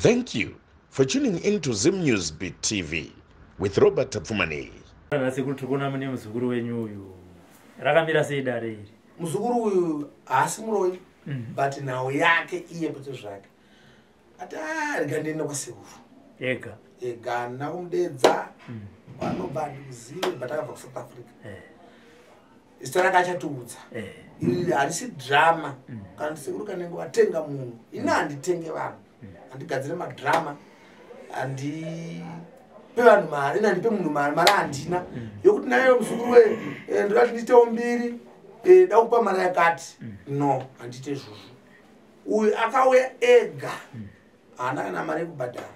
Thank you for tuning in to Zim News Beat TV with Robert Tapfumaneyi. Sekuru, tiri kuona mune muzukuru wenyu uyu. Rakamira sei dare iri? Muzukuru uyu haasi muroyi, but nhau yake iye pete zvake ati, "Ah, rega ndiende kwasekuru." Ega? Ega, handina kumudedza. Vanobva handikuzive, but akabva kuSouth Africa. Zita rake achatiudza. Iri harisi drama. Kana sekuru kanenge vatenga munhu, ini handitenge vanhu, handigadzire madrama, handipe vanhu mari. Ini handipe munhu mari. Mari handina yokuti nayo muzukuru we, ndodati ndiitewo mbiri, da kupa mari yakati. No, handiite izvozvo. Uyu akauya ega, haana kana mari yekubhadhara.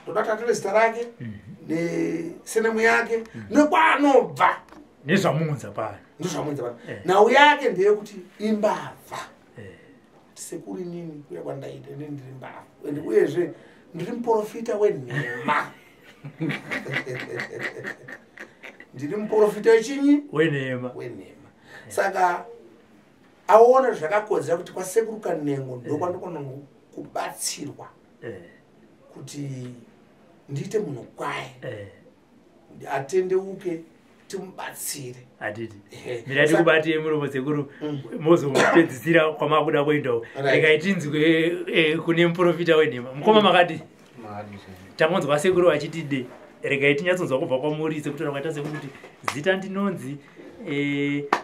Ndoda kuti atore zita rake nesurname yake nekwaanobva. Nezvamuunza pano. Ndozvamuunza pano. Nhau yake ndeyekuti imbavha. Sekuru, inini kuya kwandaita, inini ndiri mbavha, and uyezve ndiri muprofita wenhema. Ndiri muprofita wechinyi? Wenhema. Wenhema. Saka aona zvakakodzera kuti kwasekuru Kanengo ndokwandikona kubatsirwa kuti ndiite munhu kwaye, atendeuke, timubatsire. Hatiti mira tikubate muromo, sekuru, mozopedzisira kwamakuda kuendawo. Regai tinzwe kune muprofita wenhema. Mukoma, makati tangonzwa sekuru vachiti de, regai tinyatsonzwa kubva kwamuri sekutaura kwaita sekuru kuti zita ndinonzi,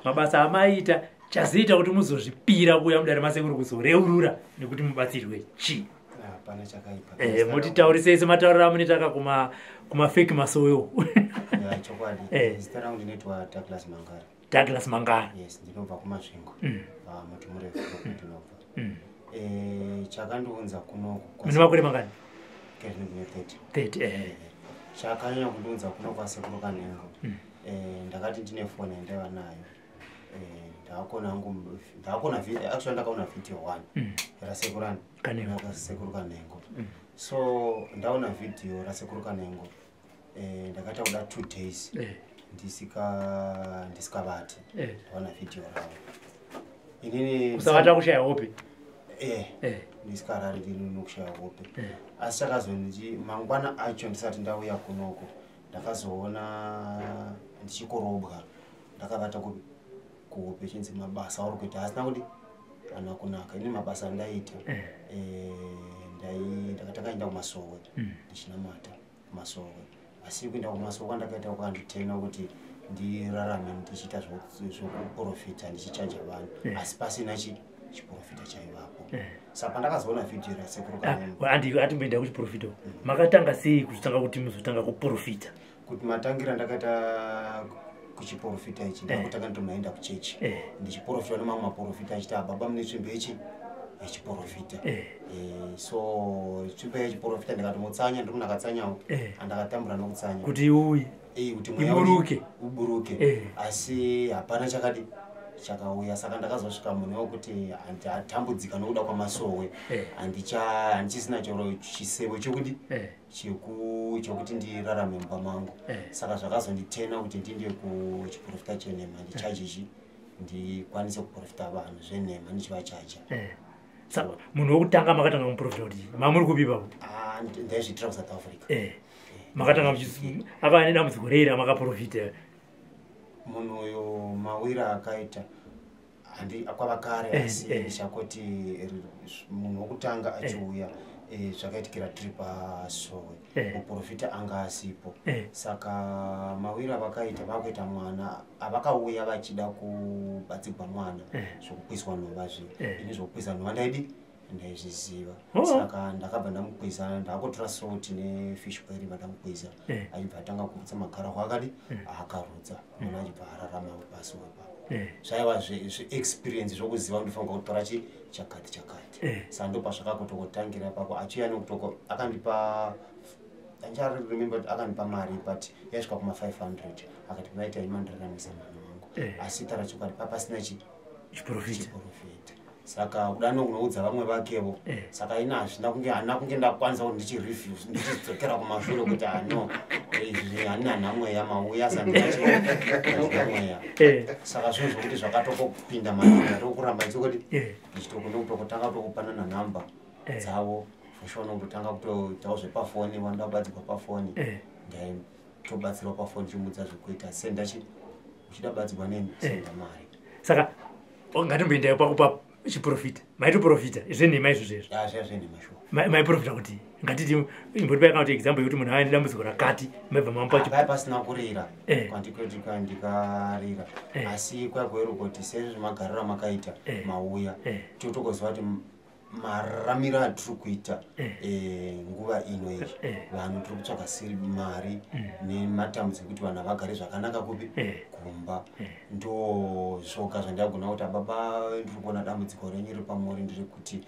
mabasa amaita, chazoita kuti muzozvipira kuuya mudare masekuru kuzoreurura nekuti mubatsirwe chii? Hapana chakaipa. Mutitaurisei sematauriro amunoita kumafeki masoyo. Ya, chokwadi. Zita rangu ndinoitwa Douglas Mangara. Douglas Mangara. Yes, ndinobva kuMasvingo, pamuti murefu ndinobva. Chakandiunza kunoku Mune makore mangani? Ndine 30. 30. Chakanyanya kundiunza kuno kwasekuru Kanengo, ndakati ndine foni yandaiva nayo. Ndakakona hangu, ndakakona actually ndakaona video one rasekuru Kanengo. Rasekuru Kanengo. So ndaona video rasekuru Kanengo, ndakaita kuda 2 days ndisikavati. Ndaona video ravo inini. Kusavata, kushaya hope? Ndisikarari, ndiri nokushaya hope. Asi chakazonzi mangwana acho ndisati ndauya kunoko, ndakazoona ndichikorobwa ndakavata kuhope, chinzi mabasa auri kuita asina kuti ana kunaka. Ini mabasa andaita, ndakatanga enda kumasowe, ndichinamata kumasowe. Asi kuenda kumasowe kwandakaita kwakanditena kuti ndirarame ndichiita zvokuprofita, ndichichaja vanhu, asi pasina chiprofita chaivapo. Saka pandakazoona vhidhiyo rasekuru Kanengo, Andi atimboenda kuchiprofita. Makatanga sei kuzotanga kuti muzotanga kuprofita? Kuti matangira ndakaita kuchiprofita ichi, ndakutanga nditomaenda kuchechi, ndichiprofita nemamwe maprofita achiti, "Ah, baba mune tsvimbo yechi yechiprofita." So tsvimbo yechiprofita ndikatomutsanya, ndiri munhu akatsanyawo. Andakatambura nokutsanya. Kuti uye Kuti mweya iburuke. Uburuke. Asi hapana chakadi chakauya. Saka ndakazosvika munhu wekuti atambudzika nokuda kwamasowe. Handichisina choro chisevo chokuti chokuti ndirarame mumba mangu. Saka zvakazonditena kuti ndiende kuchiprofita chenhema, ndichajichi ndikwanise kuprofita vanhu zvenhema ndichivachaja. Saka munhu wekutanga makatanga kumuprofita kuti mamuri kupi ipapo? Ah, ndaizviitira kuSouth Africa. Makatanga akava nedambudziko rei ramakaprofita? Munhu uyu mawira akaita handi kwava kare, asi ndichakoti munhu wokutanga achiuya, zvakaitikira tiri pasowe. Muprofita anga asipo. Saka mawiro avakaita, vakuita mwana, avakauya vachida kubatsigwa mwana, zvokukwiswa nhova zve. Ini zvokukwisa nhova ndaidi ndaizviziva. Saka ndakabva ndamukwiza, ndakotora salt nefish oil, vandamukwiza. Achibva atanga kurutsa makarahwa akadi akarutsa, mwana achibva ararama pasowe papo. Zvaiva zveexperience zvokuziva ndifanirwa kutora chi chakati chakati. Saka ndopazvakakutokotangira ipapo. Achiuya nokutoko akandipa, andicharemember kuti akandipa mari, but yaisvika kuma500. Akati maita imandiraramisa mwana wangu. Asi taura chokwadi, papasina chi Chiprofita. Chiprofita. Saka kuda nokunoudza vamwe vakevo. Saka ina hazvina kunge, handina kunge ndakwanisa kuti ndichireview, ndichidzokera kumashure kuti ano izvi handina nhamweya mauya sandinamweya. Saka zvinhu zvokuti zvakatokopinda manini, ndatokuramba ndichikuti ndichitokunokutokotanga tokupanana nhamba dzavo. For sure nokutotanga kutoitawo zvepafoni, vanoda kubatsirwa pafoni, ndaitobatsirwa pafoni, chimudza zvekuita, senda chi uchida batsirwa neni, senda mari. Saka ngatimboendai pakupa chiprofita. Maitoprofita zvenhema izvo zvezvo? Ah, zviya zvenhema shuwa. Maiprofita kuti ngatiti imbotipai kana kuti example yekuti munhu aine dambudziko rakati, maibva mamupa Pai pasina kurira, kwandikuti ndikarira, asi kwaikweri kuti sezvo magariro amakaita, mauya, totokoziva kuti mararamiro atiri kuita nguva ino iyi, vanhu tiri kutsvaga siri mari nematambudziko ekuti vanhu havagari zvakanaka kupi, kumba. Ndo zvoga zvandagona kuti, ababa, ndiri kuona dambudziko renyu riri pamuri, ndiri kuti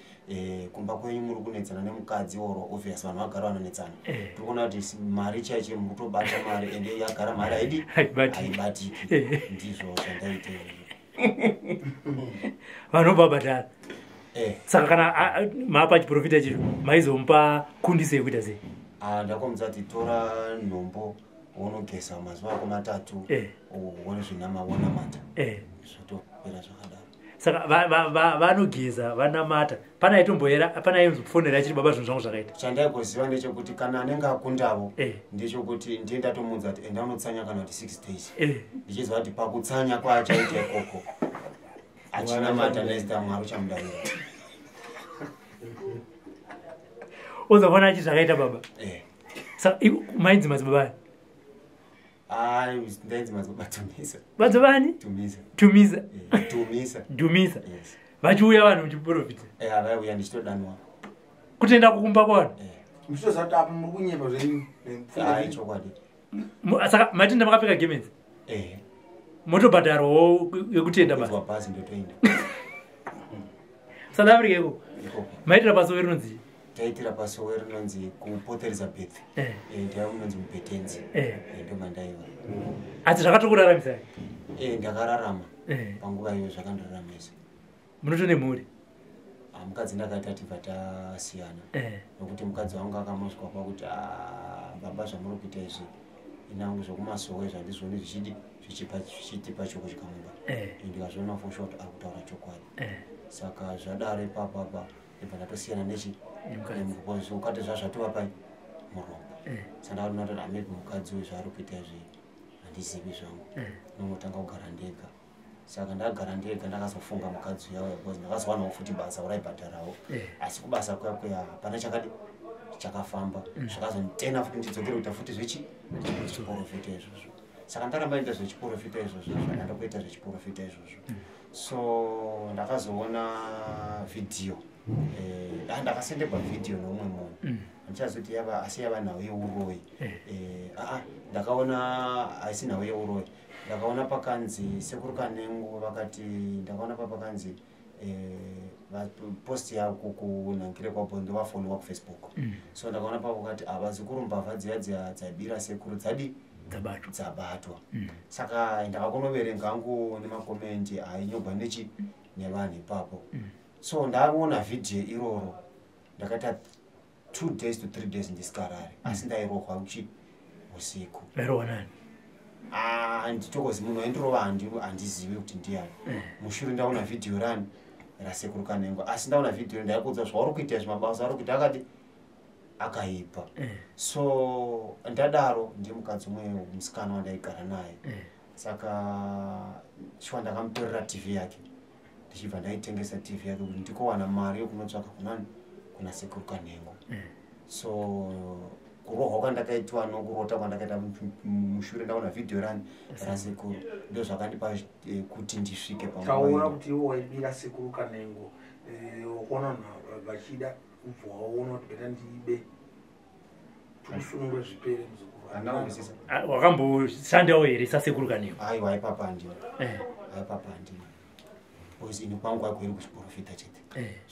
kumba kwenyu muri kunetsana nemukadzi, oro obvious vanhu vagara vanonetsana. Tiri kuona kuti mari chaicho muri kutobata mari, ende yagara mari haidi, Haibatiki. haibatiki. Ndizvo zvandaita izvozvo. Vanhu vobva. Saka kana mapa chiprofita chicho, maizomupa kundiso yekuita sei? Ah, ndakomudza kuti tora nhombo, wonogeza mazuva ako 3, uone zvinama, wonamata, zvotopera zvakadaro. Saka vanogeza, vanamata, pana aitomboera, pana aizofonera achiti, "Baba, zvinhu zvangu zvakaita"? Chandaigoziva ndechekuti kana anenge akundavo, ndechekuti ndiye ndatomuudza kuti enda unotsanya kana kuti 6 days, ndichiziva kuti pakutsanya kwaachaita ikoko achinamata nezita, Mwari uchamudarira. Ozofona achiti, "Zvakaita, baba." Saka mainzi madzibaba ani? Ai, ndainzi madzibaba Tumisa. Madzibaba Tumisa. Tumisa? Eh, Tumisa. Dumisa. Yes. Vachiuya vanhu muchiprofita? Eh, avaiuya ndichitodanwa. Kutenda kukumba kwavanhu? Eh. Muchitoziva kuti apa muri kunyepa zvenyu nepfungwa Ai, dzenyu. chokwadi. Saka matinda makapfeka gemenzi? Eh. Motobhadharwawo yekutenda basa? Kudzwa bhazi, ndotoenda. South Africa iko? Ikoko. Maitira pasowe rinonzi? Taitira pasowe rinonzi kuPort Elizabeth. Ndaiva munonzi muBetenzi. Ndo mandaiva. Asi zvakatokuraramisai? Eh, ndakararama. Panguva iyoyo zvakandiraramisa. Munotone mhuri? Ah, mukadzi ndakaita tibva tasiyana, nokuti mukadzi wangu akamosvika pakuti, "Ah, baba, zvamuri kuita izvi, inangu zvokumasowe zvandizvoni zvichidi zvichitipa chokudya mumba." Ndikazviona for sure kuti ari kutaura chokwadi. Saka zvadaro ipapapa ndibva ndatosiyana nechi Nemukadzi. Because ukati zvazvatova pai muropa. Saka ndakaona kuti maybe mukadzi uyu zvaari kuita izvi handizivi zvangu, nongotanga kugara ndega. Saka ndagara ndega, ndakazofunga mukadzi uya uya, because ndakazowanawo futi basa uraibhadharawo. Asi kubasa kuya kuya hapana chakadi chakafamba. Zvakazonditena futi ndidzokere kuita futi zvechi zvechiprofita izvozvo. Saka ndaramba ndiita zvechiprofita izvozvo, zvandandokuita zvechiprofita izvozvo. So ndakazoona vhidhiyo, ndakasendegwa vhidhiyo neumwe munhu. Handichazoti yava, asi yava nhau yeuroyi. Aa, ndakaona haisi nhau yeuroyi. Ndakaona pakanzi Sekuru Kanengo vakati, ndakaona papakanzi post yako kunhangire kwaBhondo vafollowa kuFacebook. So ndakaona papo kati vazukuru, mbavha dziya dziya dzaibira sekuru dzadi Dzabatwa. Dzabatwa. Saka ndakakunoverenga hangu nemakomenti ainyorwa nechi nevanhu ipapo. So ndaona vhidhiyo iroro, ndakaita 2 days to 3 days ndisikarari, asi ndairohwa uchi usiku. Vairohwa nani? Ah, handitokozi munhu aindirova, handizivi kuti ndiani. Mushure ndaona vhidhiyo rani raSekuru Kanengo, asi ndaona vhidhiyo ndaikuudza zvauri kuita izvi, mabasa ari kuita akati akaipa. So ndadaro, ndiye mukadzi umwe musikana wandaigara naye. Saka shuwa ndakamutorera TV yake, ndichibva ndaitengesa TV yake kuti ndikowana mari yokunotsvaka kunani, kuna Sekuru Kanengo. So kurohwa kwandakaitwa nokurota kwandakaita mushure ndaona vhidhiyo rani rasekuru, ndo zvakandipa kuti ndisvike panguva Taona ino. kuti iwo waibira Sekuru Kanengo, wakuona vanhu vachida ubva waona kuti better ndiibe tikusunungure zvipere, muzukuru. Handina kunzwisisa. Ah, wakamboshandawo here saSekuru Kanengo? Aiwa, ipapa handina. Aipapa handina, because ini kwangu akweri kuchiprofita chete.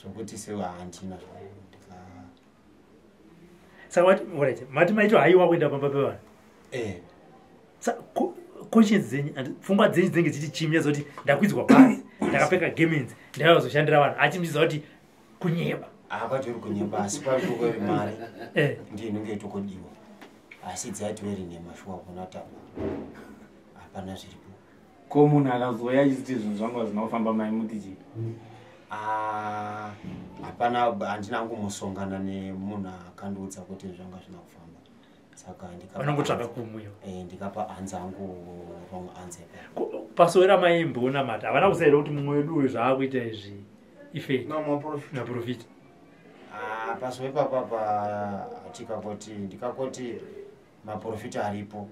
Zvokuti sewa handina. Saka wati, alright, mati maito haiwa kuenda pamba pevanhu? Eh. Conscience dzenyu, pfungwa dzenyu dzinenge dzichiti chimya zoti ndakwidzwa bhazi, ndakapfeka gemenzi, ndaiwazoshandira vanhu, achimuchiziva kuti kunyeba? Akwatori kunyeba, asi kwatori mari ndiyo inenge itokodiwa, asi dzaitoveri nhema shuwa, kuna tapa hapana zviripo. Ko munhu akazouya achiti zvinhu zvangu hazvina kufamba, maimuti chii? Hapana, handina kumbosongana nemunhu akandiudza kuti zvanga zvina kufamba. Saka vanongotsvaka kumweyo. Ndikapa answer angu wrong answer. Pasowe ramaimboonamata havana kusaira kuti mumwe wedu uyu zvaakuita izvi ife maprofita. Pasowe papapa tikakoti ndikakoti maprofita aripo,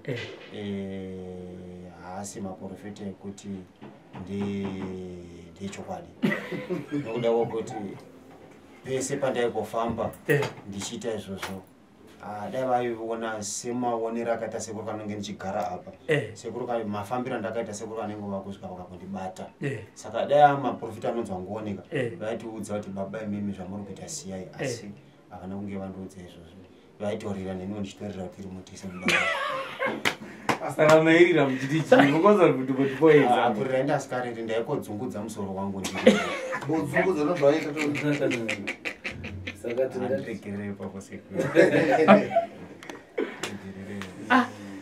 haasi maprofita ekuti ndechokwadi, nokuda kwokuti pese pandaigofamba ndichiita izvozvo, dai vaiona semaonero akaita sekuru kanonge ndichigara apa, sekuru mafambiro andakaita sekuru kanenge vakusvika vakakundibata. Saka dai maprofita anonzi vangooneka, vaitiudza kuti baba imimi zvamuri kuita siyai, asi havana kunge vandiudza izvozvo. Vaitorera neniwo ndichitorera kuti iri mutise. Saka mairira muchiti chii? Mukonza kuti kutipoedza. Kurira ndasikariri, ndaikodzungudza musoro wangu. Kudzungudza ndozvaita. Saka tingaregerere ipapo sekuru.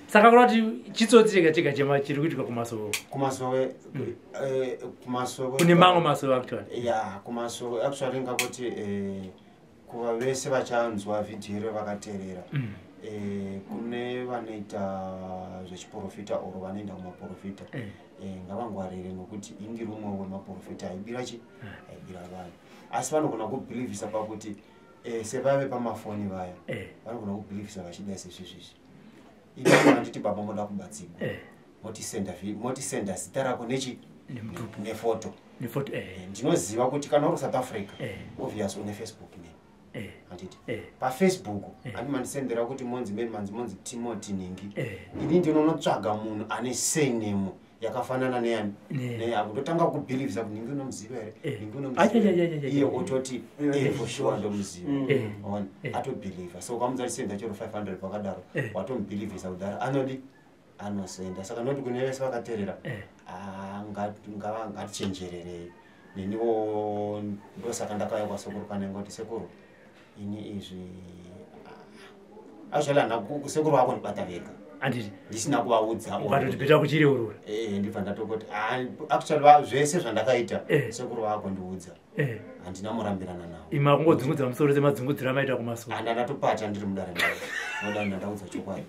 Saka kureva kuti chitsotsi chega chega chema chiri kuitika kumasowe? Kumasowe, kumasowe. Kune mamwe masowe actually. Ya, kumasowe actually ngakuti kuva vese vachanzwa vhidhiyo iro vakateerera, kune vanoita zvechiprofita oro vanoenda kumaprofita, ngavangwarire, nokuti indiri umwe wemaprofita aibira chi aibira vanhu. Asi vanogona kubhilivhisa pakuti sevave pamafoni vaya, vanogona kubhilivhisa vachida sezvizvizvi. Inini handiti baba moda kubatsirwa, motisenda zita rako nechi Nemutupo. Nefoto. Nefoto. Ndinoziva kuti kana uri South Africa, obvious une Facebook name, handiti? PaFacebook handi mandisendera kuti monzi maybe manzi Timothy Ningi. Ini ndinonotsvaga munhu ane surname yakafanana neyani neyako, ndotanga kubhilivhisa kuti Ningi unomuziva here? Ningi unomuziva? Ai, Iye ai, ai. ototi for sure ndomuziva. Ona, atobhilivha. So ukamudza tisenda chero 500 pakadaro, watomubhilivhisa kudhara, anodi anosenda. Saka ndoti kune vese vakateerera, ngatichenjererei. Neniwo ndosaka ndakauya kwasekuru Kanengo kuti sekuru, ini izvi actually handina sekuru vako ndibata vega Handiti? ndisina kuvaudza. Ukatoti peta kuchireurura. Ndibva ndatokoti actually zvese zvandakaita, sekuru vakondiudza, handina murambirana navo. Imi akungodzungudza musoro semadzungudziro amaita kumasowe. Handa ndatopata ndiri mudare mavo, noda ndandaudza chokwadi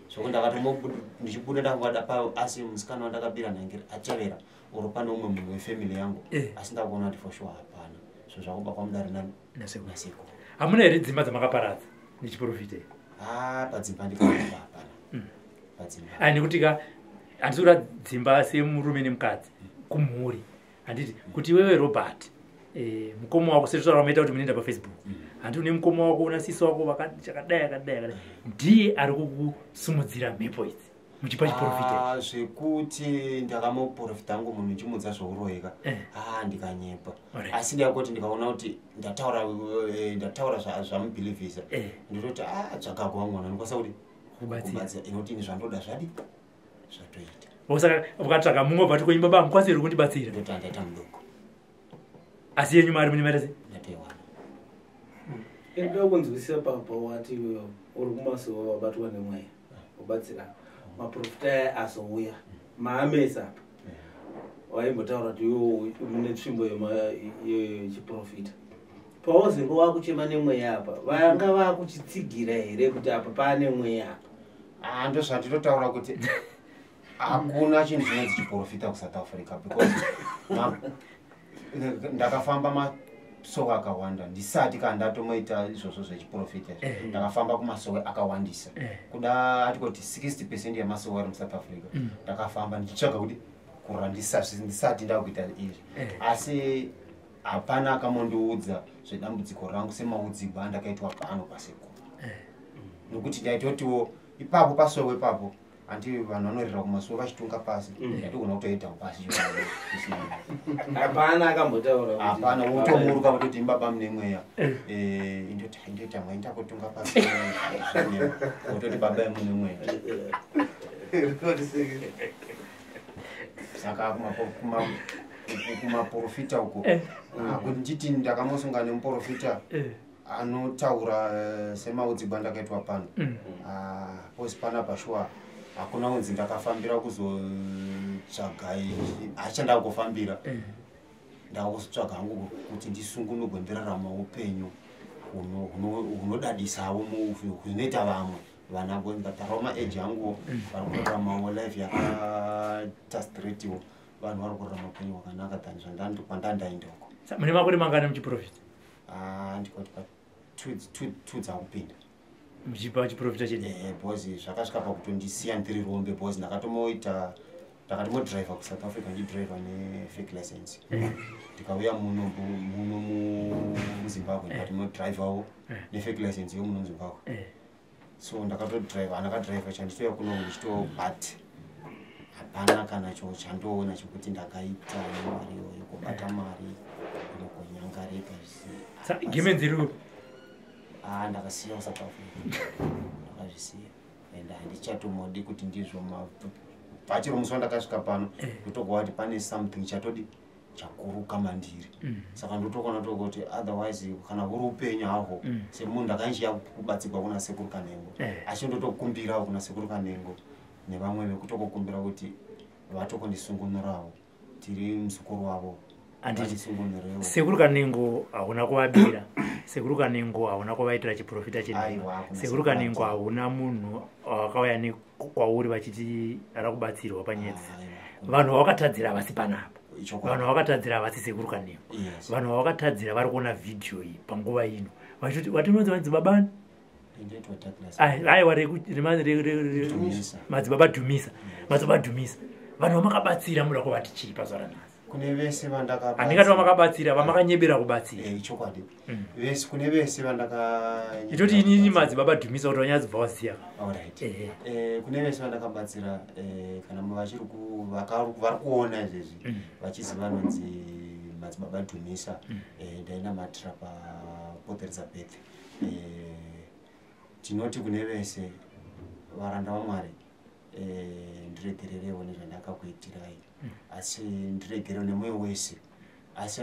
zvokuti ndakatomo ndichibuda ndakangada pa, asi musikana wandakabira nhangiri atevera oro pane umwe munhu wefamily yangu, asi ndakuona kuti for sure hapana zvinhu zvakuba kwamudare nani? Nasekuru. Nasekuru. Hamuna here dzimba dzamakaparadza nechiprofita? Ha, padzimba ndikaamba hapana padzimba. Ai, nekuti ka handisi kuda dzimba semurume nemukadzi, kumhuri, handiti? Kuti iwewe Robert, mukoma wako, sezvitaura maita kuti munoenda paFacebook, handi une mukoma wako, una sisi wako chakadai akadai akadai, ndiye ari kukusumudzira mhepo idzi muchipa chiprofita? Zvekuti ndakamuprofita angu munhu ndichimudza zveuroyeka, ndikanyepa. Asi ndakoti ndikaona kuti ndataura zvamubhilivhisa, ndinototi tsvaga kwamwana ndikwanisa kuti Kubatsira. Kubatsira inoti ini zvandoda zvadi zvatoita. Saka ukatsvaga mumwe bati kuimba baba mukwanisi here kundibatsira? Ndoti andaita mudoko. Asi yenyu mari mune mari sei? Ndatoiwana. Inoda kunzwisisa pawati uri kumasowe wabatwa nemweya wabatsira maprofita aya azouya maamesa apa, waimbotaura kuti iwe mune tsvimbo yechiprofita, pawazengo wakuchema nemweya apa, vanga vakuchitsigira here kuti apa paane mweya apa? Ndozvandinotaura kuti hakuna chinhu chinonzi chiprofita kuSouth Africa, because ndakafamba masowe akawanda ndisati kana ndatomoita izvozvo zvechiprofita izvi. Ndakafamba kumasowe akawandisa, kuda atikoti 60% yemasowe ari muSouth Africa ndakafamba ndichitsvaga kuti kurura ndisati ndakuita izvi. Asi hapana akamondiudza zvedambudziko rangu semaudzigwa andakaitwa pano pasekuru, nokuti ndaitotiwo ipapo pasowe ipapo, handi vanhu vanorira kumasowe vachitunga pasi, ndaitogona kutoitawo pasi. Hapana akambotaura Hapana. Wotomuruka kutoti imbaba mune mweya. Indoti indoita mweya, ndakutunga pasi, wototi baba mune mweya. Saka kumaprofita uko, kuti nditi ndakamosunga nemuprofita anotaura semaudzigwa andakaitwa pano, posi panapa shuwa hakuna kunzi ndakafambira kuzotsvaga hachandakufambira. Ndakuzotsvaga hangu kuti ndisungunurwe ndirarama upenyu hunodadisawo hunoita vamwe vana bo ndikatarawo maeji anguwo vari kuraramawo life yakaita straightiwo, vanhu vari kurarama upenyu hwakanaka than kwandandaenda uko. Mune makore mangani muchiprofita? Ndikoti pa two dzakupinda. Muchipa chiprofita chedu? Because zvakasvika pakutondisiya ndiri rombe, because ndakatomoita, ndakatomodhiraivha kuSouth Africa, ndichidhiraivha nefake license. Ndikauya muno muno muZimbabwe, ndikatomodhiraivhawo nefake license yomuno muZimbabwe. So ndakatodhiraivha, andakadhiraivha chanditouya kuno ndichito, but hapana kana cho chandoona chekuti ndakaita nemari iyoyo, kubata mari inokonyangarika. Gemenzi riri kupi? Ah, ndakasiya kuSouth Africa, ndakazvisiya and handichatomodi kuti ndizvo. Pachiro musi wandakasvika pano, ndotogwa kuti pane something chatodi chakuruka mandiri. Saka ndotokona tokoti otherwise kana huri upenyu hahwo, semunhu ndakanjiya kubatsirwa kuna Sekuru Kanengo, asi ndotokumbirawo kuna Sekuru Kanengo nevamwe vekutokokumbira kuti vatokondisungunurawo, tiri muzukuru wavo. Handiti. Vandisungunurewo. Sekuru Kanengo hauna kuvabira, Sekuru Kanengo hauna kuvaitira chiprofita chenhema. Aiwa, hakuna. Sekuru Sekuru Kanengo Kanengo. Hauna munhu wakauya nekwauri vachiti ara kubatsirwa panyedzi. Aiwa. Vanhu vavakatadzira havasi panapa. Ichokwadi. Vanhu vavakatadzira havasi Sekuru Kanengo. Yes. Vanhu vavakatadzira vari kuona vhidhiyo iyi panguva ino vachiti vatinonzi madzibabani. Ndoitwa Douglas. Aiwa, Dhumisa. Madzibaba Dhumisa, Madzibaba Dhumisa, vanhu vamakabatsira muda kuvati chii pazuva ranhasi? Kune vese vandakabatsira. Handingati vamakabatsira, vamakanyebera kubatsira. Ichokwadi. Vese, kune vese vandaka Itoti inini Madzibaba Dhumisa kuti vanyadzibva waziya. Alright. Ehe. Kune vese vandakabatsira, kana vachiri vari kuona izvezvi, vachiziva vanonzi Madzibaba Dhumisa, ndainamatira paPort Elizabeth. Tinoti kune vese varanda vaMwari, ndiregererewo nezvandakakuitirai, asi ndiregerewo nemwoyo wese. Asi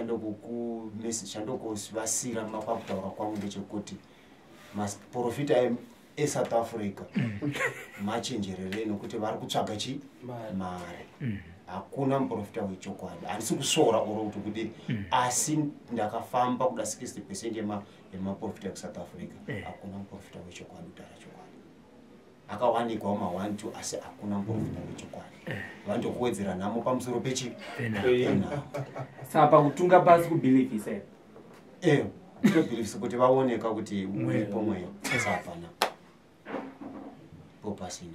chandokuvasira pakutaura kwangu ndechekuti maprofita eSouth Africa machenjererei, nokuti vari kutsvaga chi Mari. Mari. Hakuna muprofita wechokwadi. Handisi kusora oro kuti kudii, asi ndakafamba kuda 60% yemaprofita ekuSouth Africa. Hakuna muprofita wechokwadi. Kutaura chokwadi, akawanikwawo ma1 2, asi hakuna muprofita wechokwadi. Vandokuwedzera nhamo pamusoro pechi penhamo. Saka pakutunga pasi kubhilivhisa here? Kutobhilivhisa kuti vaoneka kuti uripo mweya, asi hapana po pasina.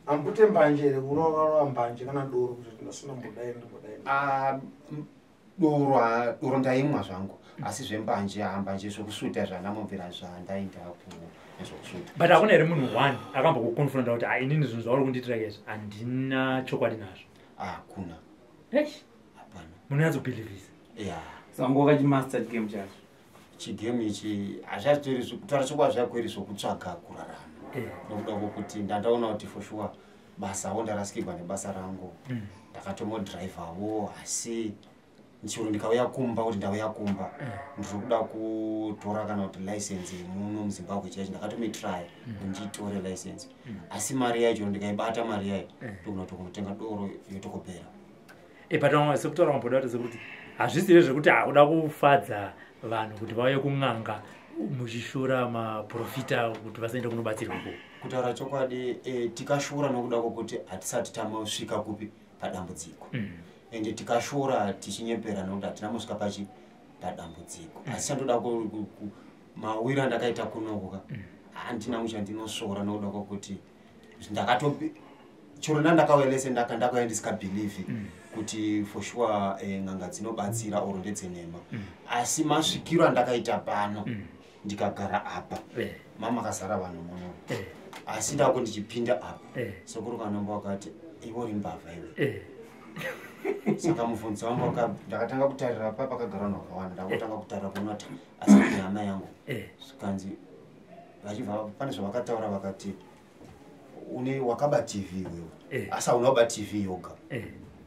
Ambute mbanje here? Kurova mbanje kana doro kuti ndasina mbodai, ndimbodai? Ah, doro doro ndaimwa zvangu, asi zvembanje, mbanje zvokusuta zvanamubvira zvandainda nezvokusuta. But hakuna here munhu one akambokuconfronta kuti, "Ah, inini zvinhu zvauri kundiitira izvi handina chokwadi nazvo"? Hakuna. Eish, Hapana. munonyatsobhilivhisa. Ya. Saka ngo wakachimaster chigame chacho. Chigame ichi hazvatori, kutaura chokwadi, zvakweri zvokutsvaga kurarama, nokuda kwokuti ndandaona kuti for sure basawo ndarasikirwa nebasa rangu. Ndakatomodhiraivhawo, asi chero ndikauya kumba, kuti ndauya kumba ndiri kuda kutora kana kuti license muno muZimbabwe chaicho, ndakatomitry kuti ndiitore license, asi mari yacho ndikaibata, mari yayo ndogona kuti kunotenga doro yotokopera. But vamwe sekutaura kwamboda kuti sekuti hazvisiri zvekuti hakuda kufadza vanhu kuti vauye kun'anga muchishora maprofita kuti vasaende kunobatsirwa ko. Kutaura chokwadi, tikashora nokuda kwokuti hatisati tamosvika kupi padambudziko, ende tikashora tichinyepera nokuti hatina mosvika pachi padambudziko. Asi chandoda mawiro andakaita kunoko ka, handina muchandinosvora nokuda kwokuti ndakato chero ndandakauya lese ndakauya ndisikabhilivhi kuti for sure n'anga dzinobatsira oro ndedzenhema. Asi masvikiro andakaita pano, ndikagara apa, mamakazara vanhu muno, asi ndako ndichipinda apa, Sekuru Kanombo wakati, "Iwe uri mbavha iwe." Saka mubvunzo wangu ndakatanga kutarira pa pakagara vanhu vakawanda, ndakutanga kutarira kuona kuti asi kune hama yangu. Zvikanzi vachibva pane zvavakataura, vakati, "Une wakaba TV iwewe, asi hauna kuba TV yoga,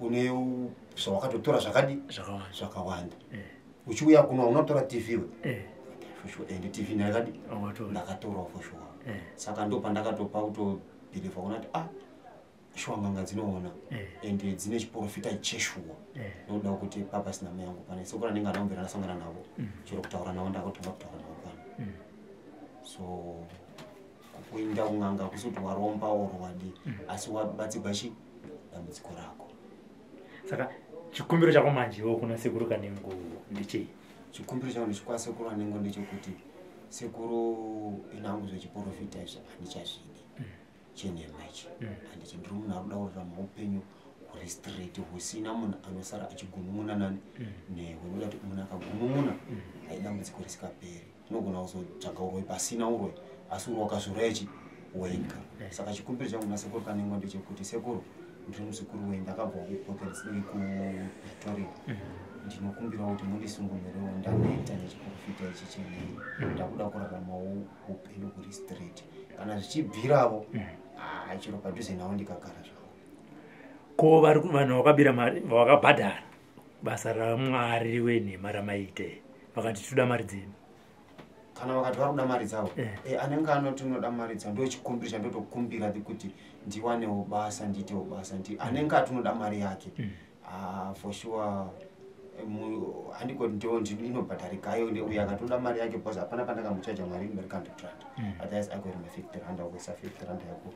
une zvawakatotora zvakadi Zvakawanda. zvakawanda. Uchiuya kuno unotora TV iwe." For sure, ende TV ndakadi Wakatora. ndakatorawo for sure. Saka ndo pandakatopa kutobhilivha kuona kuti ah. Shuwa n'anga dzinoona ende dzine chiprofita cheshuwa. Nokuda kuti papasina mai yangu pane sekuru anenge anambira ndasangana navo, chero kutaura navo ndakatanga kutaura navo pano. So kuenda kun'anga kusi kuti waromba or wadi, asi wabatsirwa chi dambudziko rako. Saka chikumbiro chako manje iwe kuna sekuru Kanengo ndechei? Chikumbiro changu ndichikwa sekuru Kanengo ndechekuti, sekuru, inangu zvechiprofita izvi handichazvidi, chenhema ichi handichi. Ndiri munhu ari kuda kurarama upenyu huri straight, husina munhu anosara achigunun'una nani newe. Nokuda kuti munhu akagunun'una, hai, dambudziko risikaperi. Unogona kuzotsvaga uroi pasina uroi, asi uri wakazviuraya wega. Saka chikumbiro changu nasekuru Kanengo ndechekuti, sekuru, ndiri muzukuru wenyu, ndakabva kuPretoria. Ndinokumbirawo kuti mundisungumirewo, ndaneta nechiprofita ichi chenhema. Ndakuda kuraramawo upenyu huri straight. Kana zvichibviravo, chero padhuze navo ndikagara zvangu. Ko vanhu vakabira mari, vakabhadhara basa ramwari wenhema ramaite, vakati toda mari dzenyu? Kana vakati vari kuda mari dzavo, anenge anoti unoda mari dzavo, ndo chikumbiro chandotokumbira kuti ndiwanewo basa, ndiitewo basa. Anenge ati unoda mari yake, ah, for sure, handikoti ndo inobhadharikayo. Uyo akatoda mari yake, because hapana pandakamuchaja mari inodarika 100 rand. Otherwise agoiri ma50 rand, akuisa 50 rand yako,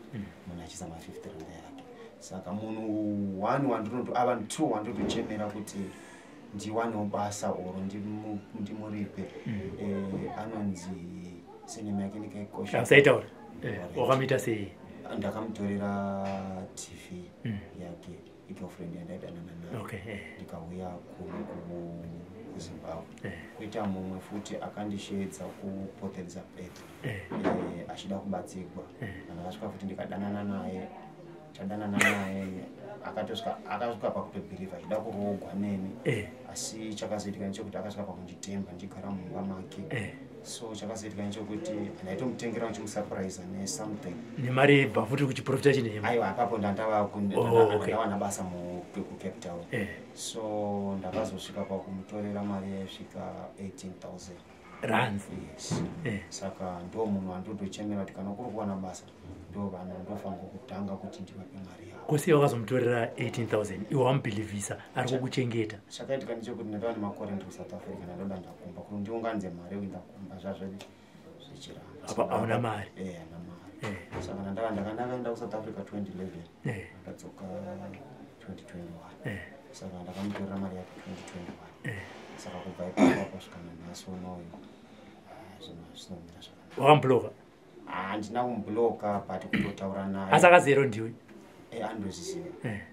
munhu achiisa ma50 rand yake. Saka munhu one wandinoto, ava two wandinotochemera kuti ndiwanewo basa oro ndimuripe, anonzi senema yake ndikaikosha. Usaitaura. Wakamuita sei? Ndakamutorera TV yake, igirlfriend yandaidanana nayo, ndikauya kuno kuZimbabwe. Kuita mumwe futi akandisheedza kuPort Elizabeth, achida kubatsirwa. Ndakasvika futi ndikadanana naye, tadanana naye, akatosvika, akasvika pakutobhilivha achida kuroogwa neni. Asi chakazoitika ndechekuti akasvika pakunditemba ndichigara mumba make. So chakazoitika ndechekuti ndaitomutengera ndichimusapuraisa nesomething. Nemari yebva futi kuchiprofita chinhema? Aiwa, apapo ndandava Oh, okay. ndawana basa kuCape Town. So ndakazosvika pakumutorera mari yaisvika 18,000 Rands? Yes. Saka ndo munhu wandotochemera kuti kana kuri kuwana basa, ndo vanhu vandofanirwa kutanga kuti ndivape mari yavo. Kosiya wakazomutorera 18,000, iwe wamubhilivhisa ari kukuchengeta? Chakaitika ndechekuti ndandava nemakore ndiri kuSouth Africa, ndandoda ndakumba kuti ndiunganidze mari yekuenda kumba, zvazvo zvichiramba. Apa hauna mari? Eh, hana mari. Saka ndandava ndakaenda kuSouth Africa 2011, ndadzoka 2021. Saka ndakamutorera mari yake 2021. Saka kubva ipapo kusvika nanhasi unoyu, ah, zvinhu hazvinomira zvakanaka. Wakamubloka? Handina kumubloka, but kutotaura naye. Asi akazero ndiwe? Eh, anotozviziva.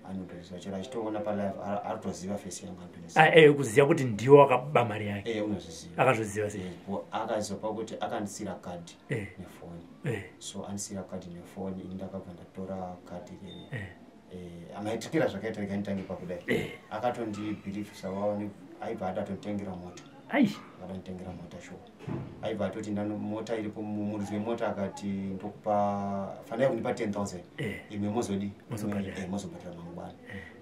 Anotoziva, chero achitoona palive aritoziva face yangu, anotoziva. Ah, kuziva kuti ndiwe wakaba mari yake? Eh, unozviziva. Akazviziva sei? Eh, akazopa kuti akandisira kadhi nefoni. So andisira kadhi nefoni, ini ndakabva ndatora kadhi rere. Amaitikira zvakaita, rega nditange pakudai. Akatondibhilivhisa waone, aibva adatonditengera mota. Ai. Akatonditengera mota sure. Aibva atoti ndano mota iripo, muridzi wemota akati ndokupa, fanai kundipa 10,000, imwe mozodi Mozobhadhara. Mozobhadhara mangwana.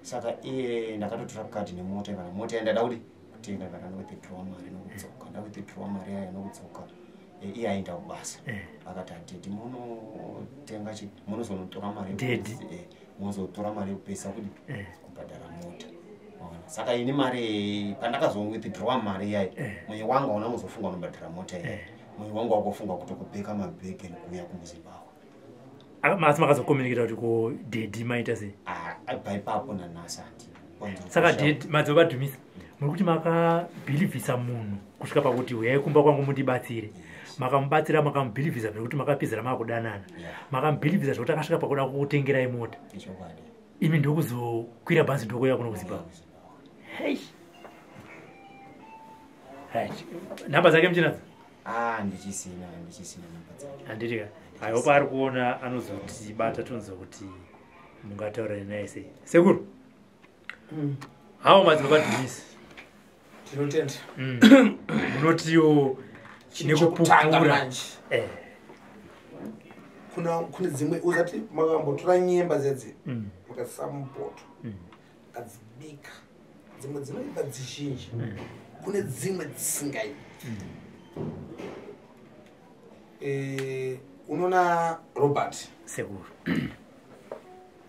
Saka iye ndakatotora kadhi nemota, kana mota yandada kuti kutenga, ndakanda withdraw mari nokudzoka, ndawithdraw mari yayo nokudzoka. Iye aenda kubasa. Akati, "Adhedhi, munotenga chi, munozonotora mari Daddy. mozotora mari yekupesa kuti kubhadhara mota." Waona? Saka ini mari pandakazowithdrawa mari yayi, mwoyo wangu hauna kuzofunga unobhadhara mota iyi. Mwoyo wangu wakufunga kutokupeka mabhegi nekuuya kumuZimbabwe. Asi makazokomunikita kuti ko daddy maita sei? Ah, abva ipapo nanhasi handi. Saka daddy, madzibaba Dhumisa, muri kuti makabhilivhisa munhu kusvika pakuti huyai kumba kwangu mundibatsire. Makamubatsira, makamubhilivhisa zvekuti makapedzera maakudanana. Makamubhilivhisa zvekuti akasvika pakuda kukutengerai mota. Ichokwadi. Imi ndokuzokwira bhazi ndokuuya kuno kuZimbabwe. Hei. Hai, nhamba dzake muchinadzo? Ah, ndichisina namba dzake. Handiti ka, aiwa, paari kuona anozotibata, tonzwa kuti mungataura naye sei. Sekuru, hawo madzibaba Dhumisi. Tinotenda. Munotiwo Chekutanga nekupupura manje, kune dzimwe uzati makambotora nyemba dzedze, mukadzisa mupoto, mukadzibika, dzimwe dzinoibva dzizhinji, kune dzimwe dzisingaibvi. Unoona Robert? Sekuru.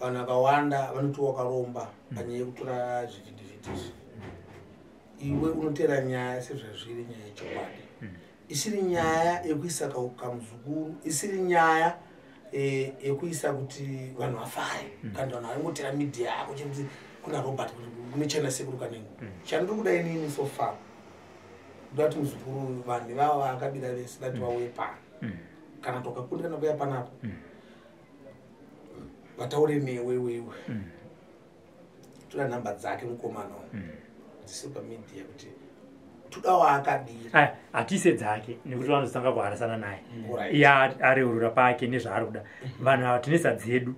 Vanhu vakawanda vanoti wakaromba panyaya yekutora zvivhitivhiti izvi. Iwe unoteera nyaya sezvazviri, nyaya yechokwadi, isiri nyaya yekuisa kamuzukuru, isiri nyaya yekuisa kuti vanhu vafare, kana vanhu varingotera media yako chekuti kuna Robert, kune China, Sekuru Kanengo. Chandiri kuda inini so far, ndoda kuti muzukuru, vanhu ivava vaakabira vese, dati vauye pano. Kana tokakundikana kuuya panapa, vataure newe wewe. Toda nhamba dzake mukomana dzisiri pamedia, kuti toda waakabira. Aya, hatise dzake nekuti vanozotanga kuharasana naye. Iye areurura pake nezvaari kuda. Vanhu ava tinesa dzedu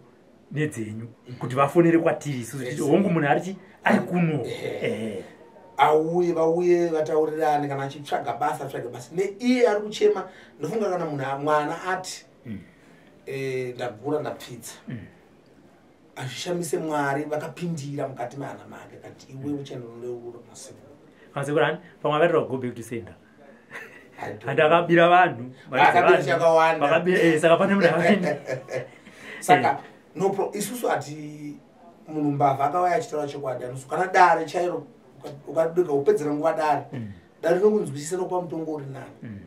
nedzenyu kuti vafonere kwatiri isusu titi hongu, munhu arichi ari kuno. Ehe. Auye, vauye vataurirane. Kana achitsvaga basa, atsvage basa. Neiye ari kuchema, ndofunga kana munhu mwana ati ndagura, ndapfidza, hazvishamise Mwari vakapindira mukati mehana make kati iwe uchaenda unoreurura masekuru. Masekuru ani pamwe akaitira go back to sender, handi akabira vanhu mari Akabira dzevanhu. chakawanda. Vakabira, saka pane munhu akaenda. Saka no pro isusu ati munhu mbavha akauya achitaura chokwadi anosu kana dare chairo ukadega upedzera nguva dare, dare rinokunzwisisa nokupa mutongo uri nani.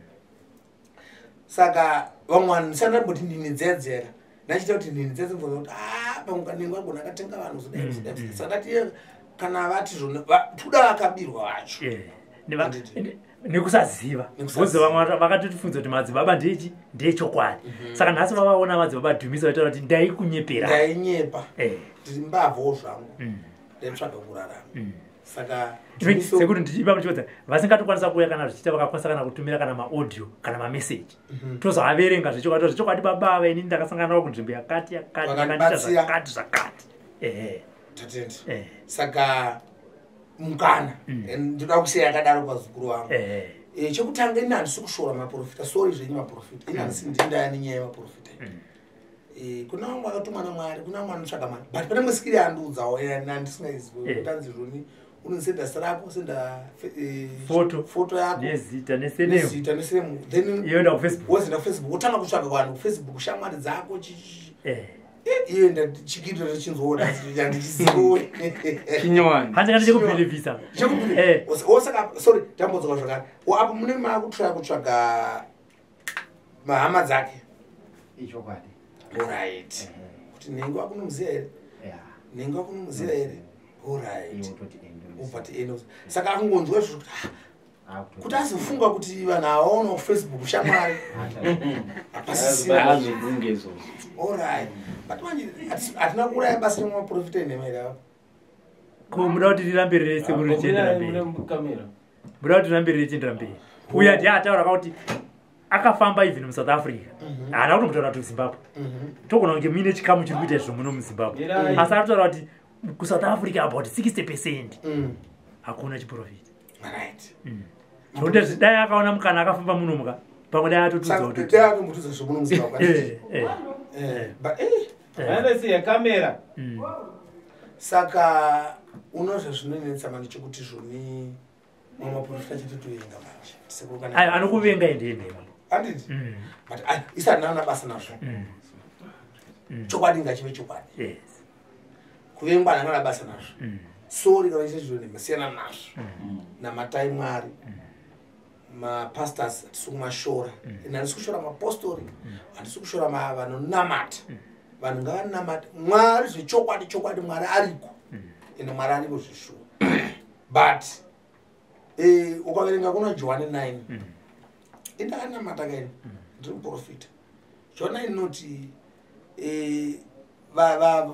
Saka vamwe vanhu ndisandamboti ndini dzedzera, ndachiita kuti ndini dzedze mvona kuti a pamwe Kanengo agona akatenga vanhu zodai zodai. Saka ndati iye kana vati zvona toda vakabirwa vacho. Handiti. Nekusaziva. Nekusaziva. Because vamwe vakatotifunza kuti madzibaba ndechi ndechokwadi. Saka nhasi vavaona madzibaba Dhumisa vaitaura kuti ndaikunyepera. Ndainyepa. Ndiri mbavhawo zvangu, ndaitsvaga kurarama. Saka Sekuti ndichipa muchiodza vasingatokwanisa kuuya, kana zvichiita vakakwanisa kana kutumira kana maaudio kana mameseji, tozoaverenga zvechokwadi. Zvechokwadi baba ava inini ndakasangana navo kunzvimbo yakati yakati, vakandiita Vakandibatsira. zvakati zvakati, ehe. Tatenda. Ehe. Saka mukana ndoda kusiya yakadaro pazukuru vangu. Chekutanga, ini handisi kushora maprofita, sorry zvenyu maprofita. Ini handisi ndindaya nenyaya yemaprofita. Kuna vamwe vakatumwa naMwari, kuna vamwe vanotsvaga mari, but pane musikiri andiudzawo nandisingaizwi. Kutanzi zvoni unosenda zita rako, senda Photo. foto yako nezita nesurname. Nezita nesurname, then yoenda kuFacebook. Wozoenda kuFacebook, wotanga kutsvaga vanhu kuFacebook, shamwari dzako, iyo ndachikirira chinzoona handichiziwe. Chinyowani. Handikati chekubhilivhisa. Osaka, sorry, tambodzoka zvakare. Apo munenge maakutraya kutsvaga mahama dzake. Ichokwadi. Alright, kuti nhengo akunomuziva here? Ya. Nhengo akunomuziva here? Alright. Iwe utoti ende. Ubva ti ende. Saka akungonzwa izvozvo kuti ah, kuti azofunga kuti vanhu avaona kuFacebook shamwari hapasisina. Azvibvunge izvozvo. Alright, but manje hatina kuuraya basa remaprofita enhema here ava? Ko muda kuti rirambe rese kuri richiendera mberi? Kamera. Muda kuti rirambe richiendera mberi? Uyu ndiye ataura kakuti akafamba even muSouth Africa, haana kutombotaura kuti Zimbabwe. Togona kunge muine chikamu chiri kuita izvo muno muZimbabwe. Mirai. Asi arikutaura kuti kuSouth Africa about 60% hakuna chiprofita. Zvokuti dai akaona mukana akafamba munomuka, pamwe dai atotudza kuti Dai atombotudza zvomuno muZimbabwe. But Vaendesiya kamera. Saka unozva zvinonetsa manje chekuti zvoni mamaprofita chatotovenga manje. Sekuru kana Ayo anokuvenga ende yenhema. Handiti? But isi handina basa nazvo. Chokwadi ngachive chokwadi. Kuvengwa handina basa nazvo. Sorry, kana chiite zviro nhema, siyana nazvo. Namatai Mwari. Mapastors hatisi kumashora. Ende handisi kushora mapostori, handisi kushora vanonamata. Vanhu ngavanamate Mwari zvechokwadi. Chokwadi Mwari ariko, ende Mwari ariko zveshuwa. But ukaverenga kuna Johani 9, indakanamata kaini, ndiri muprofita. John 9 inoti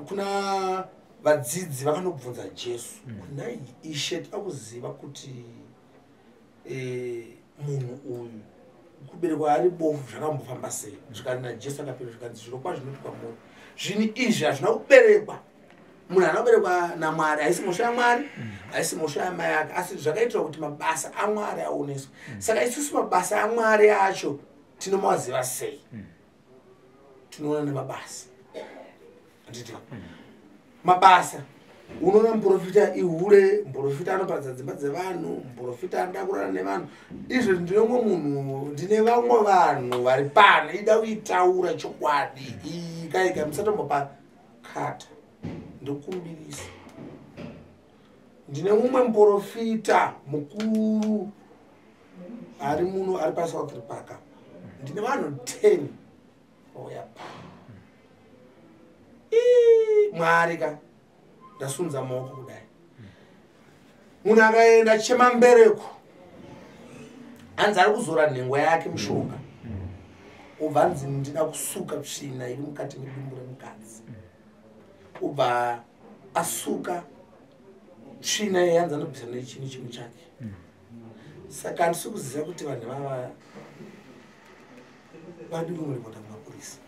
kuna vadzidzi vakanobvunza Jesu kuti, "Nhai Ishe, toda kuziva kuti munhu uyu kuberekwa ari bofu zvakambofamba sei?" Zvikanzi naJesu, akapindura zvikanzi, "Zviro kwazvo ndinoti kwamuri, zvinhu izvi hazvina kuberekwa, munhu haana kuberekwa naMwari. Haisi mhosva yaMwari, haisi mhosva yamai ake, asi zvakaitirwa kuti mabasa aMwari aoneswe." Saka isusu mabasa aMwari acho tinomaziva sei? Tinoona nemabasa, handiti? Mabasa, unoona muprofita ihure, muprofita anoparadza dzimba dzevanhu, muprofita anoda kurara nevanhu. Izvo ndinomwe munhu, ndine vamwe vanhu vari pano, ida kuitaura chokwadi ikaika, musatombopa kata. Ndokumbirisa, ndine mumwe muprofita mukuru ari muno, ari paSouth Park. Ndine vanhu 10 vauya pa. Mwari ka, ndasunza maoko kudai. Munhu akaenda chemambereko, hanzi ari kuzora nhengo yake mushonga, ubva anzi ndida kusuka tsvina iri mukati medumbu remukadzi. Ubva asuka tsvina iyi, hanzi anobvisa nechini chimwe chake. Saka handisi kuziva kuti vanhu vava vadi kunoripota kumapurisa,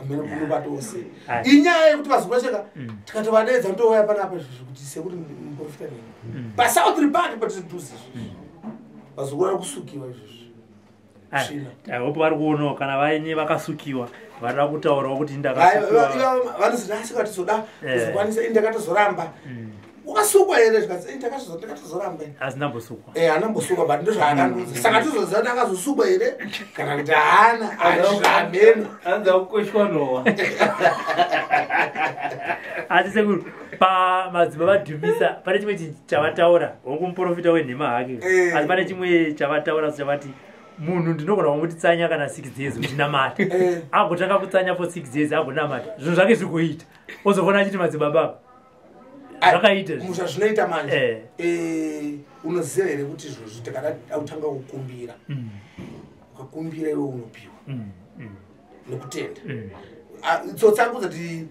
amene kunobatose. Inyaya yekuti vazokasheka tikatovadedza, ndouya panapa izvozvo kuti sekuti muprofita nini paSouth Park patiri dhuze izvozvi, vazokura vari kusukiwa izvozvi tsvina. Hope vari kuonawo, kana vaine vakasukiwa varida kutaurawo kuti ndakasukiwa. Vanozoti asi katizoda kuzokwanisa, ini ndakatozoramba. Wakasukwa here? Zvikanzi, "Eh, ndakatozoramba." Asi ndambosukwa. Eh, anambosukwa, but ndozvaakandiudza. Saka tizoziva kuti akazosukwa here kana kuti haana, hazvameno. Anza kukweshwa nowa. Asi sekuru, pamadzibaba Dhumisa pane chimwe chinhu chavataura. Hongu, muprofita wenhema hake, asi pane chimwe chavataura chavati munhu ndinogona kumuti tsanya kana 6 days uchinamata, agotanga kutsanya for 6 days, agonamata, zvinhu zvake zvikuita, ozofona achiti madzibaba zvakaita izvi. Musha zvinoita manje. Eh. Unoziva here kuti izvozvi tikada kutanga kukumbira, ukakumbira iwe unopiwa nekutenda. Ah, tsotsi akuzati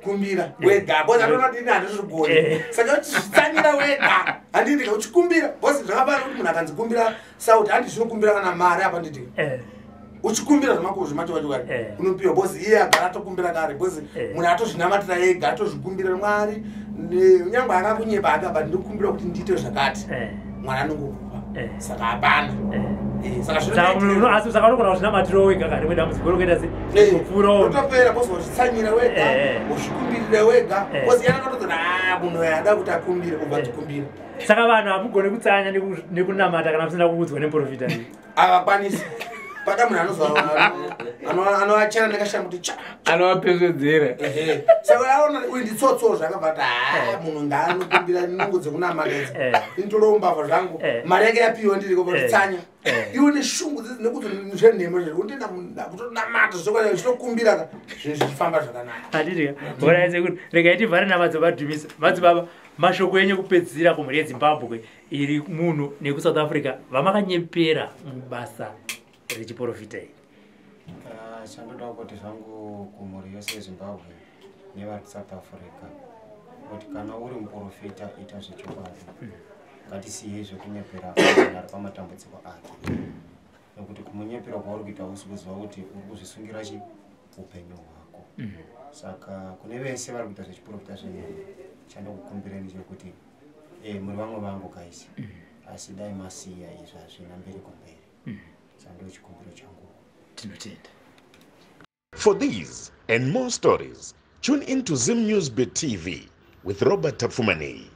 kumbira wega, because anoona kuti ini handizvigoni. Saka kuti zvitsanyira wega, handiti? Uchikumbira, because zvakafanana kuti munhu akanzi kumbira sauti, handi zvinokumbira kana mari apa, nditi uchikumbira zvamakuru zvemachokwadi, unopiwa, because iye agara atokumbira kare, because munhu atozvinamatira ega, atozvikumbira Mwari, nyangwe akakunyepa hake, but ndikukumbira kuti ndiite zvakati, Mwari anongokupa. Saka hapana. Saka Saka munhu asi saka unogona kuzvinamatirawo wega kana rimwe dambudziko rokuita se kupfuurawo. Utopera, because wazvitsanyira wega, wazvikumbirira wega, because yana katozoti a munhu uyu ada kuti akumbire, ubva tikumbira. Saka vanhu hamugoni kutsanya nekunamata kana musina kuudzwa nemuprofita. Havakwanisi. Pada munhu anoachera nekashangu kuti cha. Anovapesvedzera. Ehe. Saka aona uyu nditsotso, zvakabva kuti ha, munhu ngaanokumbira nungo dzekunamata idzi. Inditorewo mbavha zvangu. Mari yake yapiwa, ndiriko patitsanya. Iwe neshungu dzidzi nekuti zvenhema zvezvi undenda kutonamata zvokwadi, zvinokumbira ka, zvinhu zvichifamba zvakanaka. Handiti oraise kuti regai tivhare namadzibaba Dhumisa. Madzibaba, mashoko enyu ekupedzisira kumhuri yeZimbabwe iri munhu nekuSouth Africa vamakanyepera mubasa rechiprofita iri. Ah, chandoda kuti zvangu kumhuri yose yeZimbabwe nevari kuSouth Africa kuti kana uri muprofita, ita zvechokwadi. Ngatisiyei zvekunyepera munhu ari pamatambudziko ake, nekuti kumunyepera kwauri kuita usi kuziva kuti uri kuzvisungira chi upenyu hwako. Saka kune vese vari kuita zvechiprofita zvenhema, chandokukumbireni chekuti muri vamwe vangu guys, asi dai masiya izvi, hazvina mberi kumberi. Saka chikumbiro changu. Tinotenda. For these and more stories, tune in to Zim News Bit TV with Robert Tafumani.